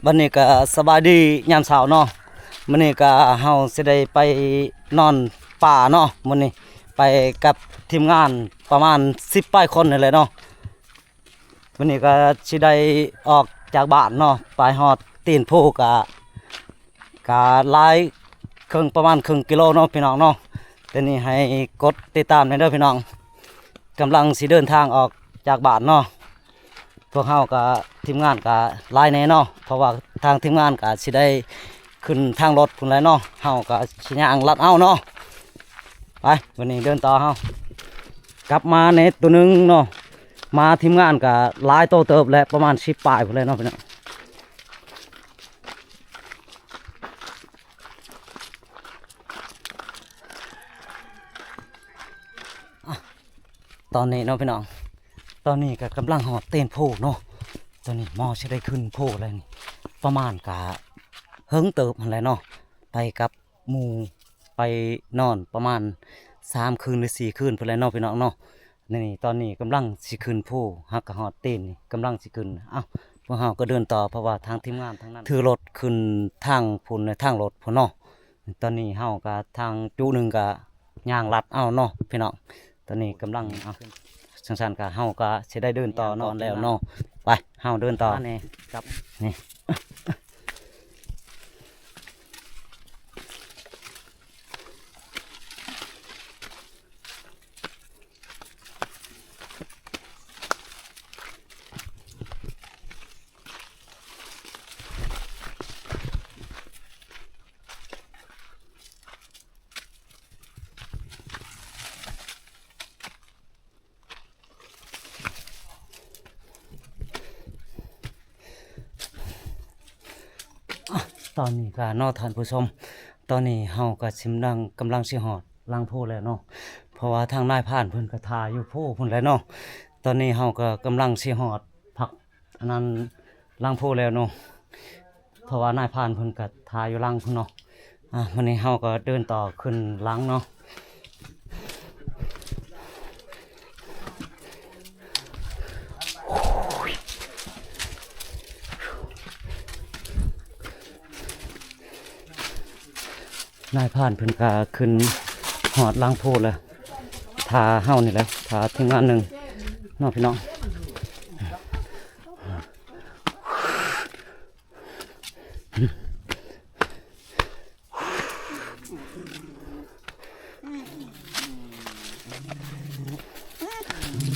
ບັດນີ້ກໍສະບາຍດີຍາມເຊົ້າເນາະ. ມື້ນີ້ກໍເຮົາຊິໄດ້ໄປນອນປ່າເນາະ. ມື້ນີ້ໄປກັບທີມງານປະມານສິບປາຍຄົນນີ້ແຫຼະເນາະ. ມື້ນີ້ກໍຊິໄດ້ອອກຈາກບ້ານເນາະ ໄປຮອດຕີນພູກະ ກະຫຼາຍເຄິ່ງ ປະມານເຄິ່ງກິໂລເນາະ ພີ່ນ້ອງເນາະ. ແຕ່ນີ້ໃຫ້ກົດຕິດຕາມແດ່ເດີພີ່ນ້ອງ. ກຳລັງຊິເດີນທາງອອກຈາກບ້ານເນາະ. ພວກເຮົາກະ ທີມງານກະຫຼາຍແດ່ເນາະ ເພາະວ່າທາງທີມງານກະຊິໄດ້ຂຶ້ນທາງລົດພຸ້ນແຫຼະເນາະ. ເຮົາກະຊິຍ່າງລັດເອົາເນາະ. ໄປ ວັນນີ້ເດີນຕໍ່ເຮົາ ກັບມາໃນໂຕໜຶ່ງເນາະ. ມາທີມງານກະຫຼາຍໂຕເຕີບແຫຼະ ປະມານສິບປາຍພຸ້ນແຫຼະເນາະ ພີ່ນ້ອງ. ອ່ະ ຕອນນີ້ເນາະ ພີ່ນ້ອງ ຕອນນີ້ກໍກຳລັງຮອດຕີນພູເນາະ. ຕອນນີ້ໝໍຊິໄດ້ຂຶ້ນພູແລ້ວນີ້ ປະມານກະເຫິງເຕີບຫັ້ນແຫຼະເນາະ. ໄປກັບ ໝູ່ໄປນອນປະມານສາມຄືນ ຫຼື ສີ່ຄືນພຸ້ນແຫຼະເນາະ ພີ່ນ້ອງເນາະ. ນີ້ ຕອນນີ້ກຳລັງຊິຂຶ້ນພູ ຫາກະຮອດຕີນນີ້ ກຳລັງຊິຂຶ້ນ. ເອົ້າ ພວກເຮົາກໍເດີນຕໍ່ ເພາະວ່າທາງທີມງານທາງນັ້ນຖືລົດຂຶ້ນທາງພຸ້ນ ທາງລົດພຸ້ນເນາະ. ຕອນນີ້ເຮົາກໍທາງຈຸໜຶ່ງກໍຍ່າງລັດເອົາເນາະ ພີ່ນ້ອງ. ຕອນນີ້ກຳລັງ ເອົ້າ ຈັ່ງຊັ້ນກໍເຮົາກໍຊິໄດ້ເດີນຕໍ່ເນາະ ແລ້ວເນາະ. ໄປ ເຮົາເດີນຕໍ່ ມາແນ່ ກັບ ນີ້ ອ່ະ ຕອນນີ້ກະເນາະທ່ານຜູ້ຊົມ ຕອນນີ້ເຮົາກະຊິມລັງ ກຳລັງຊິຮອດຫຼັງພູແລ້ວເນາະ ເພາະວ່າທາງນາຍພານເພິ່ນກະຖ້າຢູ່ພູພຸ້ນແຫຼະເນາະ. ຕອນນີ້ເຮົາກະກຳລັງຊິຮອດພັກ ອັນນັ້ນ ຫຼັງພູແລ້ວເນາະ ເພາະວ່ານາຍພານເພິ່ນກະຖ້າຢູ່ຫຼັງພຸ້ນເນາະ. ອ່າ ມື້ນີ້ເຮົາກໍເດີນຕໍ່ຂຶ້ນຫຼັງເນາະ. ນາຍພານເພິ່ນກໍຂຶ້ນຮອດຫຼັງພູແລ້ວ ຖ້າເຮົານີ້ແຫຼະ ຖ້າທີມງານໜຶ່ງເນາະ ພີ່ນ້ອງ.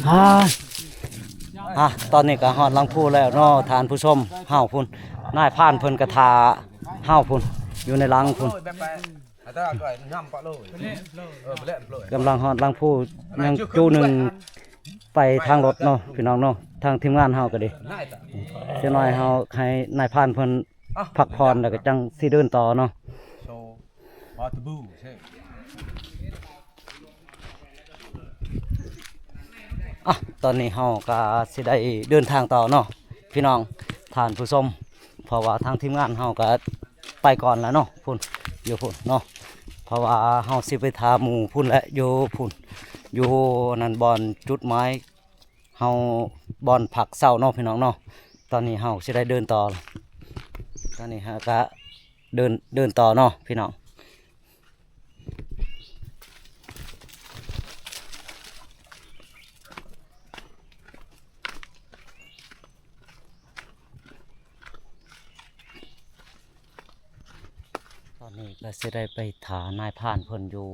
ອ່າ ອ່າ ຕອນນີ້ກໍຮອດຫຼັງພູແລ້ວເນາະທ່ານຜູ້ຊົມ. ເຮົາພຸ້ນ ນາຍພານເພິ່ນກໍຖ້າເຮົາພຸ້ນ ຢູ່ໃນຫຼັງພຸ້ນ. ກຳລັງຮອດຫຼັງພູ ຍັງຈຸໜຶ່ງໄປທາງລົດເນາະ ພີ່ນ້ອງເນາະ. ທາງທີມງານເຮົາກໍດີ ຈັກໜ້ອຍເຮົາໃຫ້ນາຍພານເພິ່ນພັກຜ່ອນ ແລ້ວກໍຈັ່ງຊິເດີນຕໍ່ເນາະ. ອ່ະ ຕອນນີ້ເຮົາກໍຊິໄດ້ເດີນທາງຕໍ່ເນາະ ພີ່ນ້ອງທ່ານຜູ້ຊົມ ເພາະວ່າທາງທີມງານເຮົາກໍໄປກ່ອນແລ້ວເນາະ ພຸ້ນ ຢູ່ພຸ້ນເນາະ. ເພາະວ່າເຮົາຊິໄປຖ້າໝູ່ພຸ້ນແຫຼະ ຢູ່ພຸ້ນ ຢູ່ນັ້ນ ບ່ອນຈຸດໝາຍເຮົາ ບ່ອນພັກເຊົາເນາະ ພີ່ນ້ອງເນາະ. ຕອນນີ້ເຮົາຊິໄດ້ເດີນຕໍ່ ຕອນນີ້ເຮົາກໍເດີນ ເດີນຕໍ່ເນາະ ພີ່ນ້ອງ. ຕອນນີ້ກໍຊິໄດ້ໄປຖ້ານາຍພານເພິ່ນຢູ່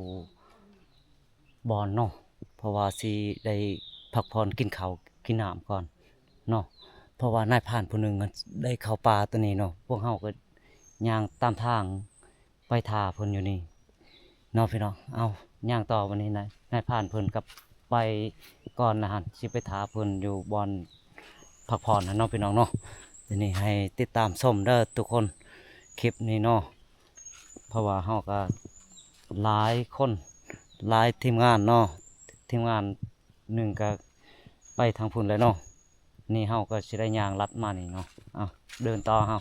ບ່ອນເນາະ ເພາະວ່າຊິໄດ້ພັກຜ່ອນ ກິນເຂົ້າກິນນ້ຳກ່ອນເນາະ. ເພາະວ່ານາຍພານຜູ້ໜຶ່ງໄດ້ເຂົ້າປ່າຕົວນີ້ເນາະ ພວກເຮົາກໍຍ່າງຕາມທາງ ໄປຖ້າເພິ່ນຢູ່ນີ້ເນາະ ພີ່ນ້ອງ. ເອົາ ຍ່າງຕໍ່ ບັດນີ້ນາຍ ນາຍພານເພິ່ນກໍໄປກ່ອນລະຫັ້ນ ຊິໄປຖ້າເພິ່ນຢູ່ບ່ອນພັກຜ່ອນຫັ້ນເນາະ ພີ່ນ້ອງເນາະ. ທີນີ້ໃຫ້ຕິດຕາມຊົມເດີທຸກຄົນ ຄລິບນີ້ເນາະ ເພາະວ່າເຮົາກໍຫຼາຍຄົນ ຫຼາຍທີມງານເນາະ ທີມງານ ໜຶ່ງກໍໄປທາງພຸ້ນແຫຼະເນາະ. ນີ້ເຮົາກໍຊິໄດ້ຍ່າງລັດມານີ້ເນາະ. ເອົາ ເດີນຕໍ່ເຮົາ.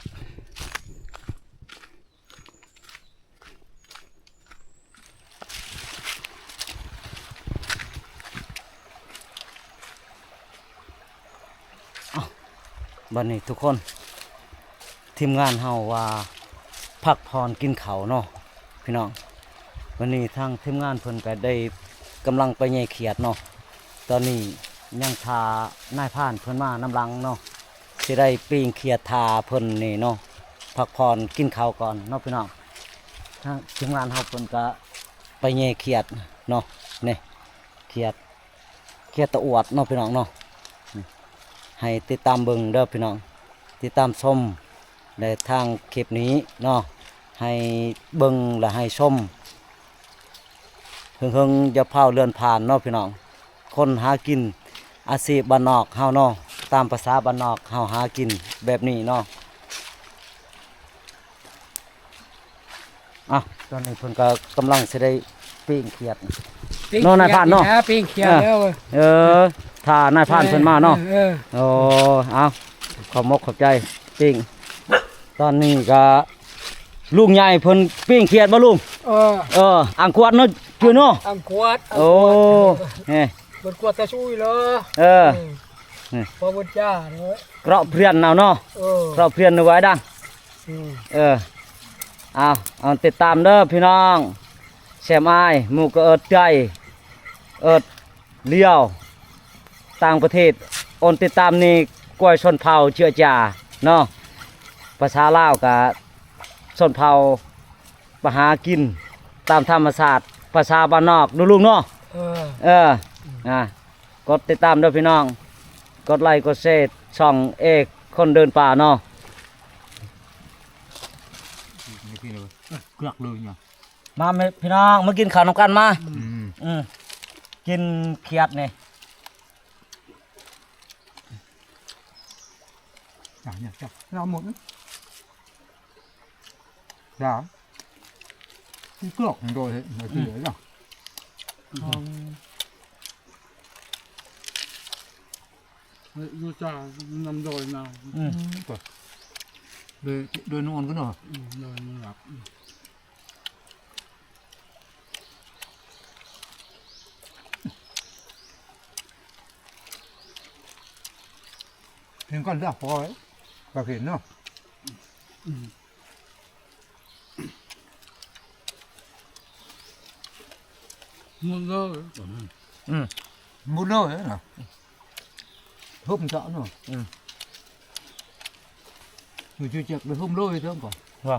ເອົາ ບັດນີ້ທຸກຄົນ ທີມງານເຮົາວ່າພັກຜ່ອນກິນເຂົ້າເນາະພີ່ນ້ອງ. ວັນນີ້ທາງທີມງານເພິ່ນກໍໄດ້ກຳລັງໄປແຍ່ຂຽດເນາະ. ຕອນນີ້ຍັງຖ້ານາຍພານເພິ່ນມານຳຫຼັງເນາະ. ຊິໄດ້ປີ້ງຂຽດຖ້າເພິ່ນນີ້ເນາະ ພັກຜ່ອນກິນເຂົ້າກ່ອນເນາະພີ່ນ້ອງ. ທາງທີມງານເຮົາເພິ່ນກະໄປແຍ່ຂຽດເນາະ. ນີ້ຂຽດ ຂຽດຕະອວດເນາະພີ່ນ້ອງເນາະ. ໃຫ້ຕິດຕາມເບິ່ງເດີພີ່ນ້ອງ ຕິດຕາມຊົມໃນທາງຄລິບນີ້ເນາະ. ໃຫ້ເບິ່ງ ແລະ ໃຫ້ຊົມ ເຫິງໆຢ່າຟ້າວເລື່ອນຜ່ານເນາະພີ່ນ້ອງ. ຄົນຫາກິນ ອາຊີບບ້ານນອກເຮົາເນາະ ຕາມພາສາບ້ານນອກເຮົາຫາກິນແບບນີ້ເນາະ. ອ່ະ ຕອນນີ້ເພິ່ນກໍກຳລັງຊິໄດ້ປີ້ງຂຽດ ປີ້ງຂຽດເນາະ ນາຍພານເນາະ ປີ້ງຂຽດ ເອີ ແລ້ວ ເອີ ຖ້ານາຍພານເພິ່ນມາເນາະ ເອີ ເອີ ໂອ້ ເອົາ ຂອບມົກຂອບໃຈ ປີ້ງ ຕອນນີ້ກໍ ລຸງໃຫຍ່ເພິ່ນປີ້ງຂຽດບໍ່ລຸງ? ເອີ ເອີ ອັງກວດເນາະ ຈື່ເນາະ ອັງກວດ ໂອ້ ເອີ ເພິ່ນກວດແຕ່ຊຸຍເລີ ເອີ ອືມ ພໍເພິ່ນຈ້າເນາະ ເກາະເພຍນເອົາເນາະ ເອີ ເກາະເພຍນໄວ້ດັງ ອືມ ເອີ ເອົາ ເອົາຕິດຕາມເດີພີ່ນ້ອງ ແຊມອ້າຍ ໝູ່ກໍເອິດໃຈ ເອິດ ລຽວ ຕ່າງປະເທດ ໂອນຕິດຕາມນີ້ ກ້ວຍຊົນເຜົ່າເຊື້ອຈາເນາະ ພາສາລາວກະຊົນເຜົ່າມາຫາກິນຕາມທຳມະຊາດ ພາສາບ້ານນອກເນາະລຸງເນາະ ເອີ ເອີ ອ່າ ກົດຕິດຕາມເດີພີ່ນ້ອງ ກົດໄລກົດແຊ ຊ່ອງເອກຄົນເດີນປ່າເນາະ ນີ້ພີ່ນ້ອງ ເກືອກເລີຍເນາະ. ມາແມ່ພີ່ນ້ອງ ມາກິນເຂົ້ານຳກັນມາ ອືມ ອືມ ກິນຂຽດນີ້ ຈ້າ ຈ້າ ເອົາໝົດ ຈ້າ ກິນເກືອກໂດຍ ອືມ ເນາະ ອືມ ຢູ່ຈ້າ ນຳດອຍນາ ອືມ ໂດຍ ໂດຍນອນກັນເນາະ ອືມ ໂດຍນອນຫຼັບ ອືມ ເຫັນກ່ອນເດີ ພໍແລ້ວ ກໍເຫັນເນາະ ອືມ ໝົດເລີຍ ອືມ ໝົດເລີຍນະ ເຮີ້ມເຈາະເນາະ ອືມ ຢູ່ຈຸຈັກໄດ້ເຮີ້ມເລີຍເຖິງກ່ອນ ວ່າ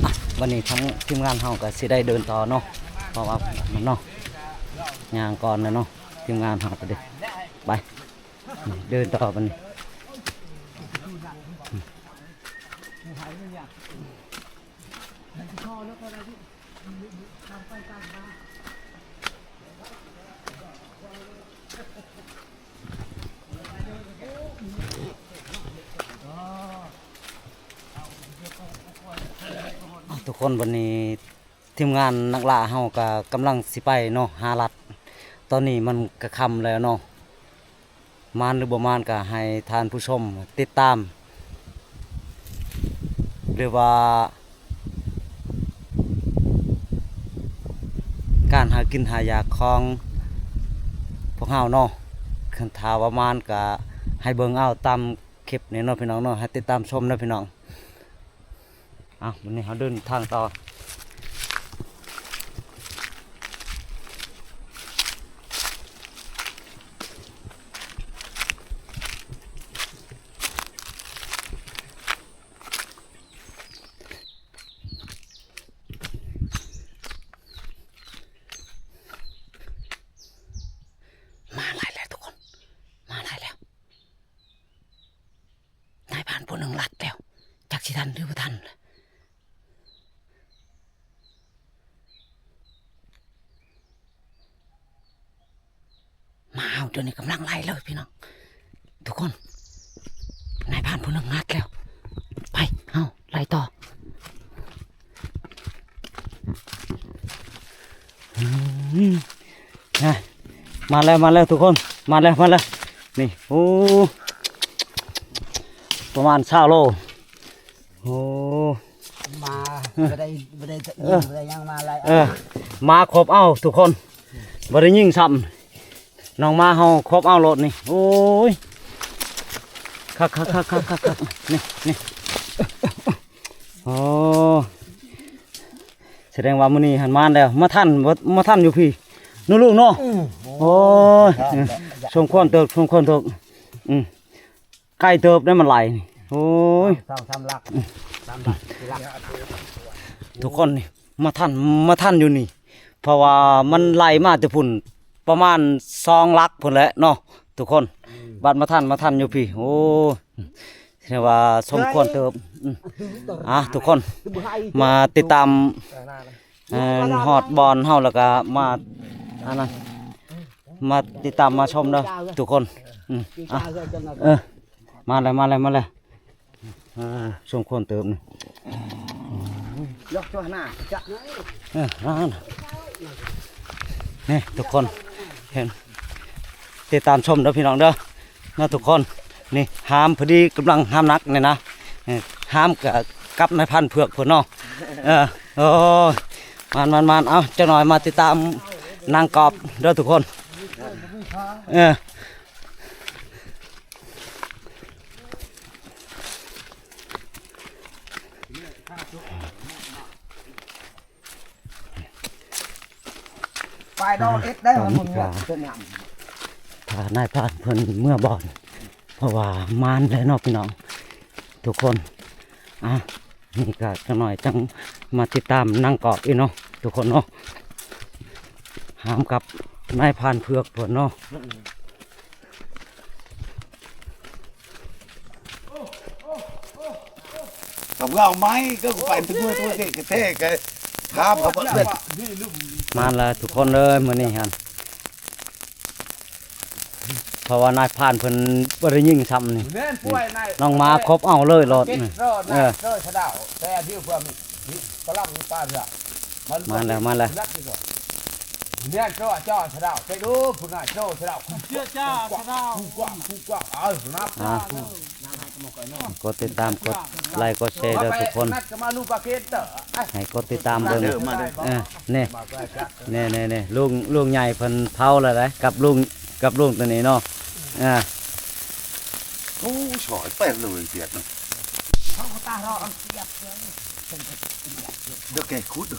ອ່ະ ບັດນີ້ທາງທີມງານເຮົາກໍຊິໄດ້ເດີນຕໍ່ເນາະ ເພາະວ່າມັນເນາະ ຍ່າງກ່ອນແລ້ວເນາະ ທີມງານເຮົາກໍໄດ້ໄປ ນີ້ ເດີນຕໍ່ບັດນີ້. ທຸກຄົນ ບັດນີ້ທີມງານນັກລ່າເຮົາກໍກຳລັງຊິໄປເນາະ ຫາລັດ ຕອນນີ້ມັນກໍຄ່ຳແລ້ວເນາະ. ມານຫຼືບໍ່ມານກໍໃຫ້ທ່ານຜູ້ຊົມຕິດຕາມ ຫຼືວ່າການຫາກິນຫາຢາກຂອງພວກເຮົາເນາະ. ຄັນຖ້າວ່າມານກໍໃຫ້ເບິ່ງເອົາຕາມຄລິບນີ້ເນາະ ພີ່ນ້ອງເນາະ, ໃຫ້ຕິດຕາມຊົມເນາະ ພີ່ນ້ອງ. ເອົາ ວັນນີ້ເຮົາເດີນທາງຕໍ່. ມາຫຼາຍແລ້ວທຸກຄົນ ມາຫຼາຍແລ້ວ. ນາຍພານຜູ້ໜຶ່ງລັດແລ້ວ ຈັກຊິທັນຫຼືບໍ່ທັນລະ. ມາເອົາ ດຽວນີ້ກຳລັງໄລ່ເລີຍພີ່ນ້ອງ ທຸກຄົນ. ນາຍພານຜູ້ໜຶ່ງລັດແລ້ວ ໄປ ເຮົາໄລ່ຕໍ່. ອືມ ນະ ມາແລ້ວ ມາແລ້ວທຸກຄົນ ມາແລ້ວ ມາແລ້ວ. ນີ້ ໂອ້ ປະມານຊາວໂລ. ໂອ້ ບໍ່ໄດ້ ບໍ່ໄດ້ຍິງ ເອີ ບໍ່ໄດ້ຫຍັງມາຫຼາຍ ເອີ ມາຄົບເອົາທຸກຄົນ ບໍ່ໄດ້ຍິງຊ້ຳ ນ້ອງມາເຮົາຄົບເອົາໂລດນີ້ ໂອ້ຍ ຄັກໆໆໆໆ ນີ້ ນີ້ ໂອ້ ສະແດງວ່າມື້ນີ້ຫັ້ນມາແລ້ວ ມາທັນບໍ່ ມາທັນຢູ່ພີ້ເນາະລູກເນາະ ອືມ ໂອ້ຍ ໂອ້ຍ ສົມຄວນເຕີບ ສົມຄວນເຕີບ ອືມ ໄກເຕີບໄດ໋ມັນໄຫຼນີ້ ໂອ້ຍ ສອງສາມຫຼັກ ສາມຫຼັກ ສີ່ຫຼັກ ທຸກຄົນນີ້ ມາທັນ ມາທັນຢູ່ນີ້ ເພາະວ່າມັນໄຫຼມາແຕ່ພຸ້ນ ປະມານສອງຫຼັກພຸ້ນແຫຼະເນາະທຸກຄົນ ອືມ ບັດມາທັນ ມາທັນຢູ່ພີ້ ໂອ້ ຖືວ່າສົມຄວນເຕີບ ອືມ ອ່າ ທຸກຄົນ ມາຕິດຕາມ ເອີ ຮອດບ່ອນເຮົາແລ້ວກໍມາ ອັນນັ້ນ ມາຕິດຕາມມາຊົມເດີທຸກຄົນ ອືມ ອ່ະ ເອີ ມາແລ້ວ ມາແລ້ວ ມາແລ້ວ ອ່າ ສົມຄວນເຕີບນີ້ ເອີ ນັ້ນ ນີ້ທຸກຄົນ ເຫັນ ຕິດຕາມຊົມເດີພີ່ນ້ອງເດີ ເນາະທຸກຄົນ ນີ້ຫາມພໍດີກຳລັງຫາມໜັກນີ້ນະ ເອີ ຫາມກັບ ກັບນາຍພານເຜືອກເພິ່ນເນາະ ເອີ ໂອ້ຍ ມານໆໆ ເອົາ ຈັກໜ່ອຍມາຕິດຕາມນາງກອບເດີທຸກຄົນ ເອີ ໄປດອກເອັດໄດ້ ຕອນນີ້ກໍຖ້ານາຍພານເພິ່ນເມືອບ່ອນ ເພາະວ່າມານແລ້ວເນາະພີ່ນ້ອງທຸກຄົນ ອ່ະ ນີ້ກໍຈັກໜ່ອຍຈັ່ງມາຕິດຕາມນາງກອບອີກເນາະທຸກຄົນເນາະ ຫາມກັບນາຍພານເຜືອກເພິ່ນເນາະ. ຕ້ອງເລົ່າໃໝ່ ກໍໄປເມື່ອ ເມື່ອແທ້ໆ ກໍຖາມເຂົາເບິ່ງ ມາແລ້ວທຸກຄົນເອີຍ ມື້ນີ້ຫັ້ນ ເພາະວ່ານາຍພານເພິ່ນບໍ່ໄດ້ຍິງຊ້ຳນີ້ ນ້ອງມາຄົບເອົາເລີຍໂລດ ເອີ ມາແລ້ວ ມາແລ້ວ ອ່າ ກົດຕິດຕາມ ກົດໄລ ກົດແຊເດີທຸກຄົນ ໃຫ້ກົດຕິດຕາມເບິ່ງ ເອີ ນີ້ ນີ້ໆໆ ລຸງ ລຸງໃຫຍ່ເພິ່ນເຜົາແລ້ວເດ້ ກັບລຸງ ກັບລຸງຕົວນີ້ເນາະ ອ່າ ໂອ້ ສອຍໄປເລີຍ ເສຍດເນາະ ເດີແກຂຸດເດີ.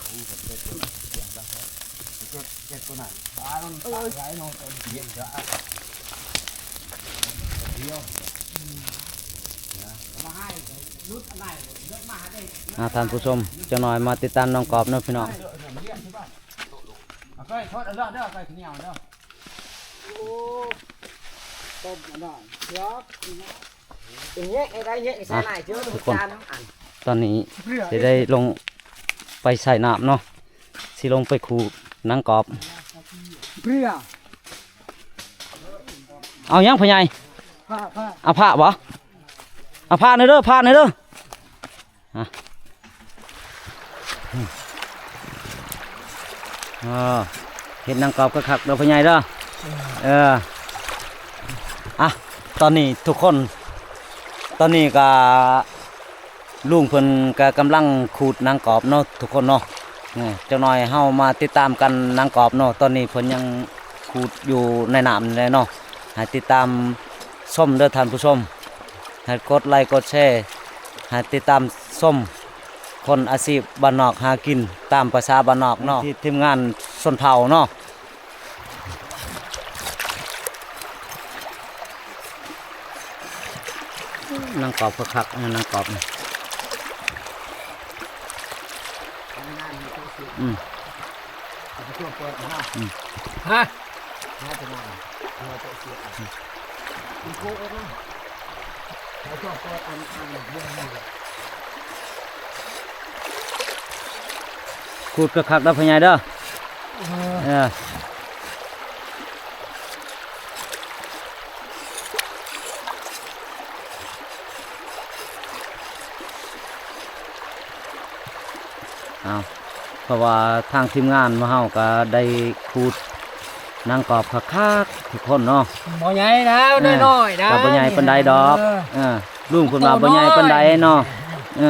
ອ່າ ທ່ານຜູ້ຊົມ ຈັກໜ່ອຍມາຕິດຕາມນ້ອງກອບເນາະພີ່ນ້ອງ. ອ່ະ ທຸກຄົນ ຕອນນີ້ຊິໄດ້ລົງໄປໃສ່ນ້ຳເນາະ ຊິລົງໄປຂູດນາງກອບ ເອົາຫຍັງພໍ່ໃຫຍ່ ເອົາພ້າບໍ່ ເອົາພ້າແດ່ເດີ ພ້າແດ່ເດີ. ອ່ະ ເອີ ເຮັດນາງກອບຄັກໆເດີພໍ່ໃຫຍ່ເດີ ເອີ ອ່ະ ຕອນນີ້ທຸກຄົນ ຕອນນີ້ກະລຸງເພິ່ນກະກຳລັງຂູດນາງກອບເນາະທຸກຄົນເນາະ ເອີ ຈັກໜ່ອຍເຮົາມາຕິດຕາມກັນນາງກອບເນາະ ຕອນນີ້ເພິ່ນຍັງຂູດຢູ່ໃນນ້ຳນີ້ແຫຼະເນາະ ໃຫ້ຕິດຕາມຊົມເດີທ່ານຜູ້ຊົມ. ໃຫ້ກົດໄລກົດແຊ ໃຫ້ຕິດຕາມຊົມຄົນອາຊີບບ້ານນອກຫາກິນຕາມພາສາບ້ານນອກເນາະ ທີ່ທີມງານຊົນເຜົ່າເນາະ ນາງກອບຄັກໆ ເອີ ນາງກອບ ອືມ ອືມ ຮະ ຂູດຄັກໆເດີພໍ່ໃຫຍ່ເດີ ເອີ ເອີ. ເອົາ ເພາະວ່າທາງທີມງານໝູ່ເຮົາກໍໄດ້ຂູດນາງກອບຄັກໆທຸກຄົນເນາະ ບໍ່ໃຫຍ່ນະ ເອີ ນ້ອຍໆນະ ກໍບໍ່ໃຫຍ່ປານໃດດອກ ເອີ ເອີ ລຸງເພິ່ນວ່າບໍ່ໃຫຍ່ປານໃດເນາະ ເອີ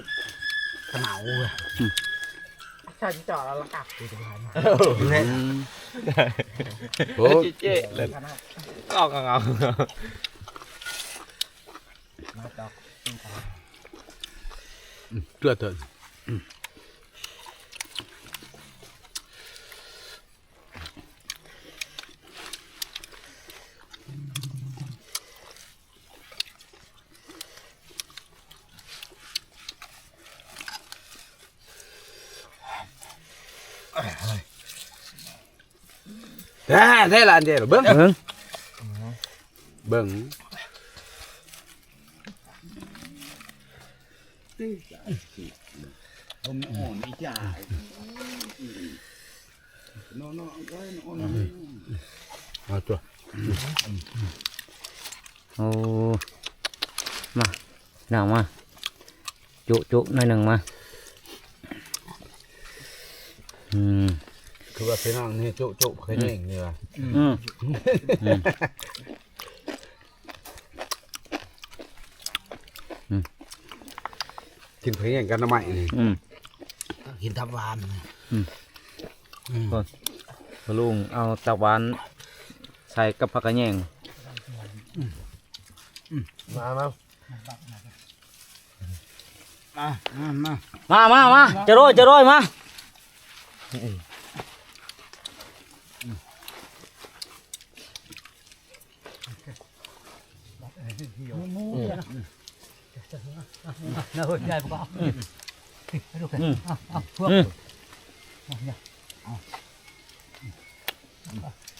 ກະເໝົາເວີຍ ອືມ ໃສ່ຈ່ອລະກັບຢູ່ທີ່ຜ່ານມາ ອືມ ໂອ້ ເຈ້ໆ ເລີດ ອອກເງົາໆ ມາຈອກ ອືມ ເກືອເຕີນ ອືມ ແທ້ ແທ້ລະ ອັນເດ ເບິ່ງ ເບິ່ງ ເບິ່ງ ເອົາຕົວະ ໂອ້ ມາ ນ້ອງມາ ຈຸໆ ໜ້ອຍໜຶ່ງມາ ອືມ ຄືວ່າພີ່ນ້ອງນີ້ຈຸໆ ຄືແຍງນີ້ວ່າ ອືມ ອືມ ອືມ ກິນຜັກແຍງກັບໜໍ່ໄມ້ນີ້ ອືມ ກິນຕັບຫວານ ອືມ ອືມ ພໍ່ລຸງເອົາຕັບຫວານໃສ່ກັບຜັກກະແຍງ ມາ ມາ ມາ ມາ ມາ ມາ ມາ ຈະໂດຍ ຈະໂດຍ ມາ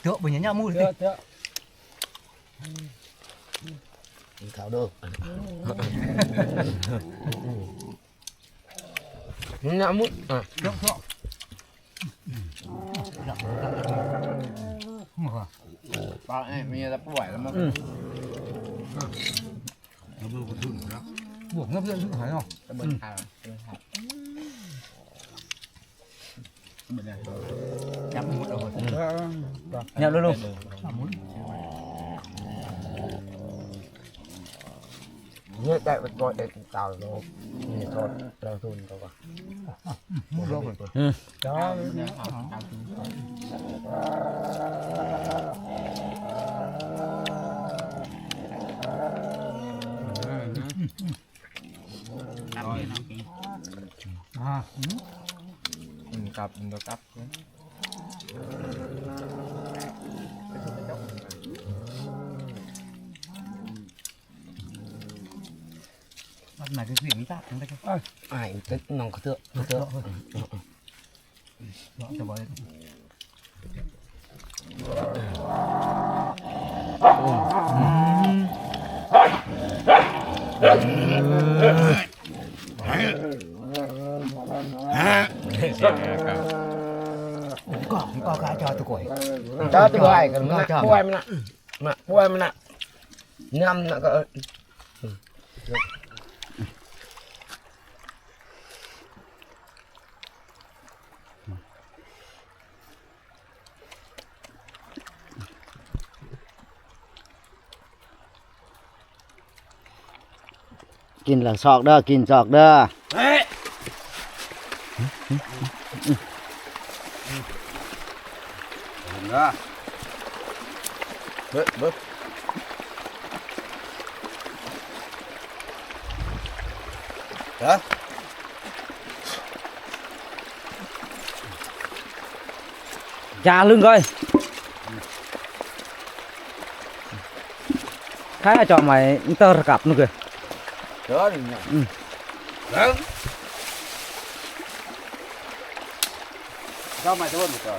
ເຈາະບໍ່ຫຍັງຍາໝູເດ້ ເຈາະ ກິນເຂົ້າເດີ ຍາໝູ ອ່ະ ເຈາະ ເຈາະ ປາກນີ້ມີແຕ່ປ່ວຍແລ້ວມັນ ອືມ ລະເບີກະທຶນເນາະ ບວກເງິນເພື່ອນຫາຍເນາະ ລະເບີກະທຶນ ອືມ ເປັນໄງ? ຈັບໝົດເອົາ ອືມ ຫຍັບເລີຍລຸງ ເຮັດໄດ້ບໍ່ເອັດເຕົາໂລ ນີ້ໂທດເຈົ້າທຶນເຂົາວ່າ ອືມ ຈ້າ ຕັບນີ້ເນາະ ອ່າ ອືມ ກັບ ມັນບໍ່ກັບ ມັນໜ້າຄືສຽງຕາກ ອ້າຍ ນ້ອງກະເທາະ ກະເທາະ ເນາະ ສະບາຍ ກໍ ກໍກະຈອດຕະກວຍ ຈອດຕະກວຍກັນ ມາປ່ວຍມັນນະ ມາປ່ວຍມັນນະ ຍຳນະກໍ ກິນແລ້ວຊອກເດີ ກິນຊອກເດີ ເຮີ້ຍ ເບິ່ງເດີ ເບິ່ງ ເດີ ຈາລຶງເອີຍ ໃຜເອົາຈອມໄວ້ ມັນເຕີລະກັບນຸກເອີຍ ເດີນີ້ ອືມ ເດີ ຈອມໄມ້ຕະບົນບໍ່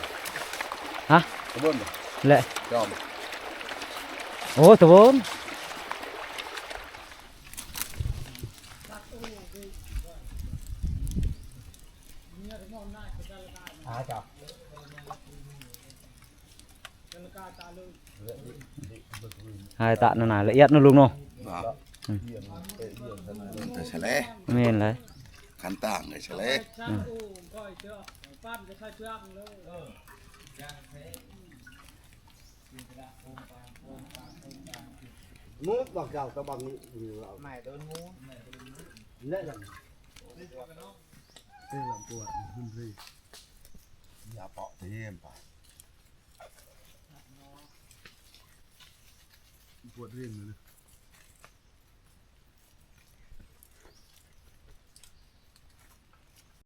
ຮະ ຕະບົນບໍ່ ແລະ ຈອມ ໂອ້ ຕະບົນ ຫາຈອກ ຫາຕະນານາລະອຽດເນາະລຸງເນາະ ອືມ ແຕ່ສະແລ ແມ່ນເລີຍ ຄັນຕ່າງໄດ້ສະແລ ອືມ ມູດບັກເຈົ້າຕະບັງນີ້ຢູ່ລາວ ໄມ້ໂດນມູດ ແລະ ເອີ ລຳປວດ ຫຶ້ມເລີຍ ຢ່າເປາະເຕັມປາກ ປວດເຮງເລີຍ.